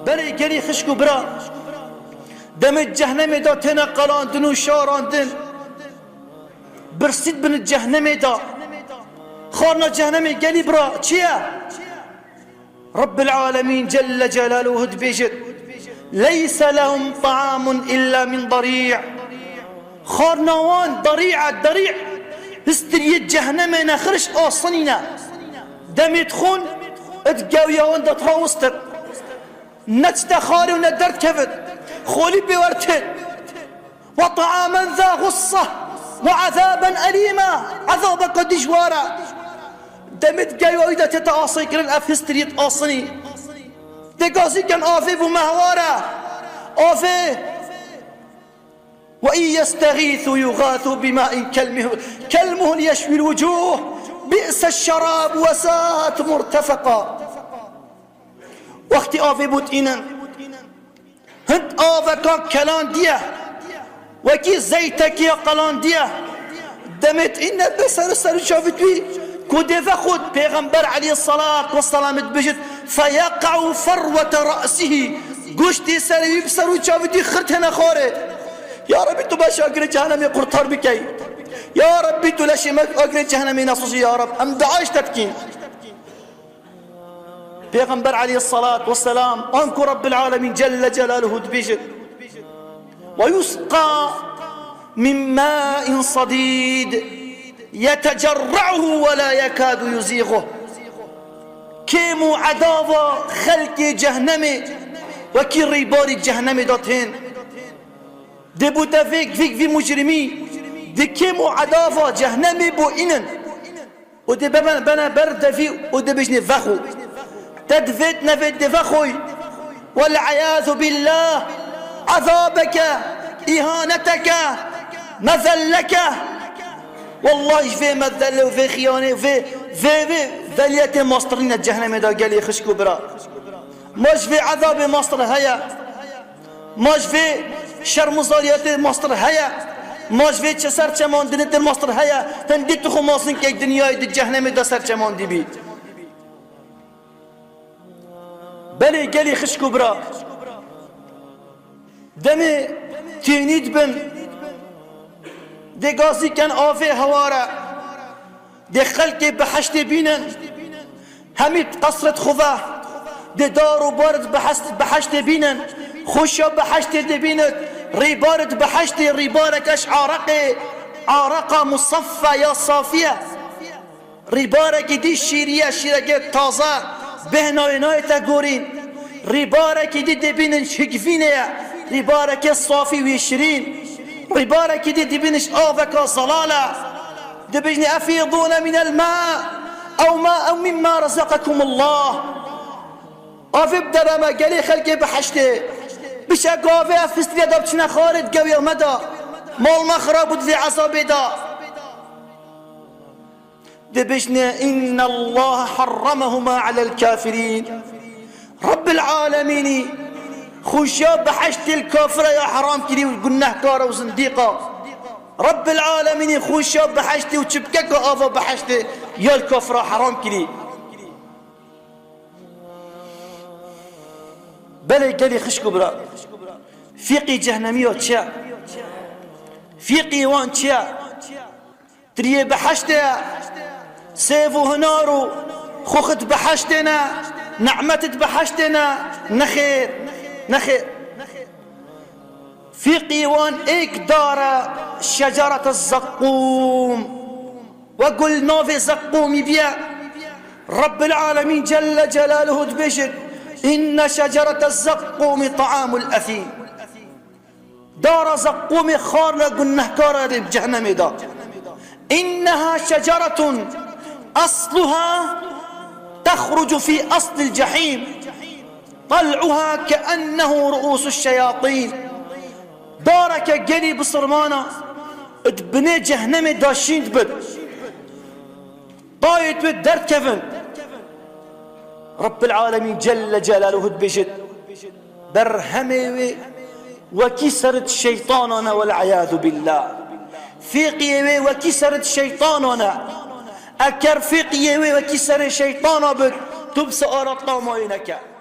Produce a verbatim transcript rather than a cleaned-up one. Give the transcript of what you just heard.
Belê gelî xişk û bira, demê cehnemê de têne qelandin û şarandin. Birsî dibin cehnemê de. Xwarina cehnemê gelî bira çi ye? Rabbil Alemîn Celle Celaluhu dibêjit: "Leyse lehum ta'amun illa min darî'." Xwarina wan darî' e, darî'. Histiriyê cehnemê ne, xiriş asinî ne. Demê dixwin, id gewiya wan de dirawist it. Ne çite xwarê û ne derdkevit. Xolî pê wertêt. "Ve ta'amen za gussa ve azaben elîma." Ezabeke dijwar e. Demê di gewiya wî de tête asê kirin, ev histiriyê asinî. Tê gazî ken avê bû mehwar e. Avê. "Ve in yestagîthu yugâthu bima'in kelmuhl, kelmuhl yeşwil wucûh, bi'seş şerab ve sa'et murtefeka." Wextî avê bût înin, hind aveka kelandiye, wekî zeytekî ya qelandiye. Demêt îne be ser, ser û çavî wî, ku dê vexwit, Pêxember aleyhisselat vesselam dibêjit: "Feyeqa'u ferwete ra'sihi." Goştê serê wî bi ser û çavî wî xirtêne xwarê. Ya Rabbî, tu me ji agirê cehenemê qurtar bikey. Ya Rabbî, tu leşê me agirê cehenemê nesuzî, ya Rabb. Em dua ji te dikîn. Pêxember aleyhisselat vesselam, anku Rabbil Alemîn Celle Celaluhu dibêjit: "Ve yusqa min ma'in sadîd, yetecerra'uhu ve la yekadu yuzîguh." Kêm û edava xelkê cehnemê wekî rîbarî cehnemê de tên. Dê bo te vê, vê, vê mujrimî di kêm û edava cehnemê bo înin. Û dê bebe-, bene ber devî û dê bêjinê vexo. Te divêt nevêt dê vexoy. Vel iyâzu billâh. Ezabeke, îhaneteke, mezelleke. Wellahî ji vê mezelle û vê xiyanê û vê, vê, vê zeliyetê mastir nîne cehnemê de gelê xişk û bira. Ma ji vê ezabê mastir heye? Ma ji vê şermizariyetê mastir heye? Ma ji vê çi serçemandinê dir mastir heye? Hindî tu xwe mazin key dinyayê di cehnemê de serçemandî bî. Belê gelê xişk û bira, demê tênî dibin, dê gazî ken avê hewar e. Dê xelkê behiştê bînin. Hemî qesret xwe ve. Dê dar û bar di behest-, behiştê bînin. Xweşa behiştê dê bînin. Rîbar di behiştê rîbareke ji areqê, areqa musaffa ya safiye. Rîbarekî dî şîrî ye, şîreke taze. Bêhnayê nayê te gorîn. Rîbarekî dî dê bînin ji hikvînê ye. Rîbareke safî wî şirîn. Rîbarekî dî dê bînin ji aveka zelal e. Dibêjinê: "Efîdûne minel mâ, ew mâ, ew mimma rezekakumullah." Avê bide be me, gelê xelkê behiştê. Bişe gavê ev fistiriye de biçine xwarê di gewiya me de. Mal me xirab bû di vê ezabê de. Dibêjinê: "Innallaha harramahuma alel kafirîn." Rabbil alemînî xweşiya behiştê li kafira ya heram kirî û gunehkara û zindîqa. Rabbil alemînî xweşiya behiştê û çipkeka ava behiştê ya li kafira heram kirî. Belê gelî xişk û bira, fîqî cehnemî ya çi ye? Fîqî wan çi ye? Tiriyê behiştê ye. Sêv û hinar û xûxit behiştê ne, ni'metit behiştê ne. Nexêr, nexêr. Fîqî wan êk dara şecerete zeqqûm. We gul navê zeqqûmî biye. Rabbil alemîn Celle Celaluhu dibêjit: "Inne şecerete zeqqûmî taamul efîm." Dara zeqqûmê xwarna gunehkara di cehennemê de. "Inneha şeceretun asluha tehrucu fî aslil cehîm. Tal'uha keennehu ru'usuş şeyatîn." Dareke gelî bisilmana di binê cehennemê de şîn dibit. Tayê wê derdkevin. Rabbil alemîn Celle Celaluhu dibêjit: Berhemê wê wekî serit şeytanan e, vel iyâzu billâh. Fêqiyê wê wekî serit şeytanan e. Eker fêqiyê wê wekî serê şeytana bit, Tu bi searat namayê neke.